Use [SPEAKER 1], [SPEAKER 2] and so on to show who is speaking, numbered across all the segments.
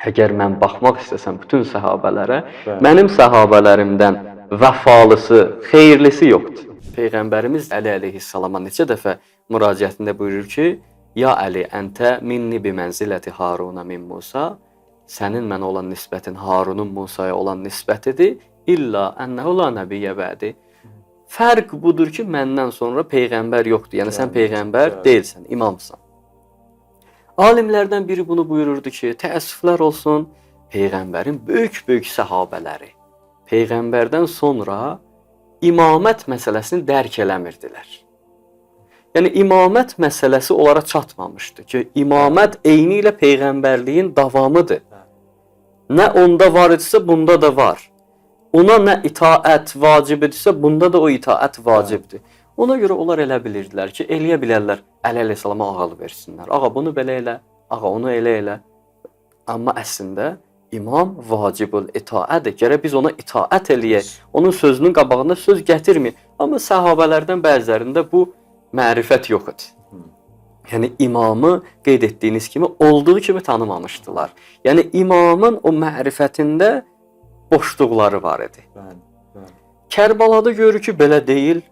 [SPEAKER 1] Əgər mən baxmaq istəsəm bütün səhabələrə,
[SPEAKER 2] Bəli.
[SPEAKER 1] mənim səhabələrimdən vəfalısı, xeyirlisi yoxdur. Peyğəmbərimiz Əli əleyhissalama neçə dəfə müraciətində buyurur ki, Ya Əli, əntə minni bi mənziləti Haruna min Musa. Sənin mənə olan nisbətin Harunun Musaya olan nisbətidir. İlla ənəhu la nəbiyyə bə'di. Fərq budur ki, məndən sonra peyğəmbər yoxdur. Yəni sən
[SPEAKER 2] Bəli,
[SPEAKER 1] peyğəmbər
[SPEAKER 2] bəli.
[SPEAKER 1] deyilsən, imamsan. Alimlərdən biri bunu buyururdu ki, təəssüflər olsun, peyğəmbərin böyük-böyük səhabələri peyğəmbərdən sonra imamət məsələsini dərk eləmirdilər. Yəni imamət məsələsi onlara çatmamışdı ki, imamət eyni ilə peyğəmbərliyin davamıdır. Nə onda var idisə, bunda da var. Ona nə itaət vacib idisə, bunda da o itaət vacibdir. Ona görə onlar elə bilirdilər ki, eləyə bilərlər Əli əleyhissalama ağıl versinlər. Ağa bunu belə elə, ağa onu elə elə. Amma əslində imam vacibül itaədir. Gərək biz ona itaət eləyək. Onun sözünün qabağında söz gətirməyək. Amma səhabələrdən bəzilərində bu mərifət yox idi. Yəni imamı qeyd etdiyiniz kimi olduğu kimi tanımamışdılar. Yəni imamın o mərifətində boşluqları var idi.
[SPEAKER 2] Bəli, bəli.
[SPEAKER 1] Kərbalada görür ki, belə deyil.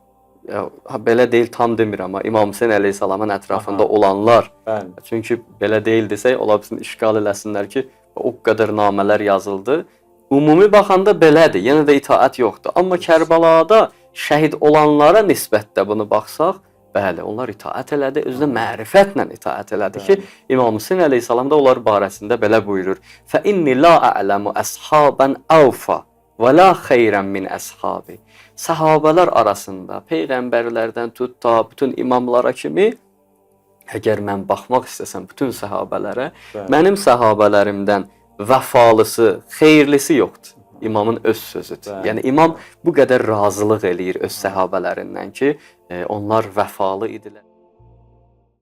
[SPEAKER 1] Ya, ha, belə deyil tam demirəm, amma İmam Hüseyn əleyhissalamın ətrafında olanlar,
[SPEAKER 2] Bəli.
[SPEAKER 1] çünki belə deyil desək, ola bilsin işgal eləsinlər ki, o qədər namələr yazıldı. Ümumi baxanda belədir, yenə də itaət yoxdur. Amma Kərbalada şəhid olanlara nisbətdə bunu baxsaq, bəli, onlar itaət elədi, özünə mərifətlə itaət elədi ki, İmam Hüseyn əleyhissalam da onlar barəsində belə buyurur: "Fə inni la a'lamu ashaban awfa və la xeyran min ashabi." Səhabələr arasında peyğəmbərlərdən tut ta bütün imamlara kimi əgər mən baxmaq istəsəm bütün səhabələrə,
[SPEAKER 2] Bəli.
[SPEAKER 1] mənim səhabələrimdən vəfalısı, xeyirlisi yoxdur. İmamın öz sözüdür.
[SPEAKER 2] Bəli.
[SPEAKER 1] Yəni imam bu qədər razılıq eləyir öz səhabələrindən ki, onlar vəfalı idilər.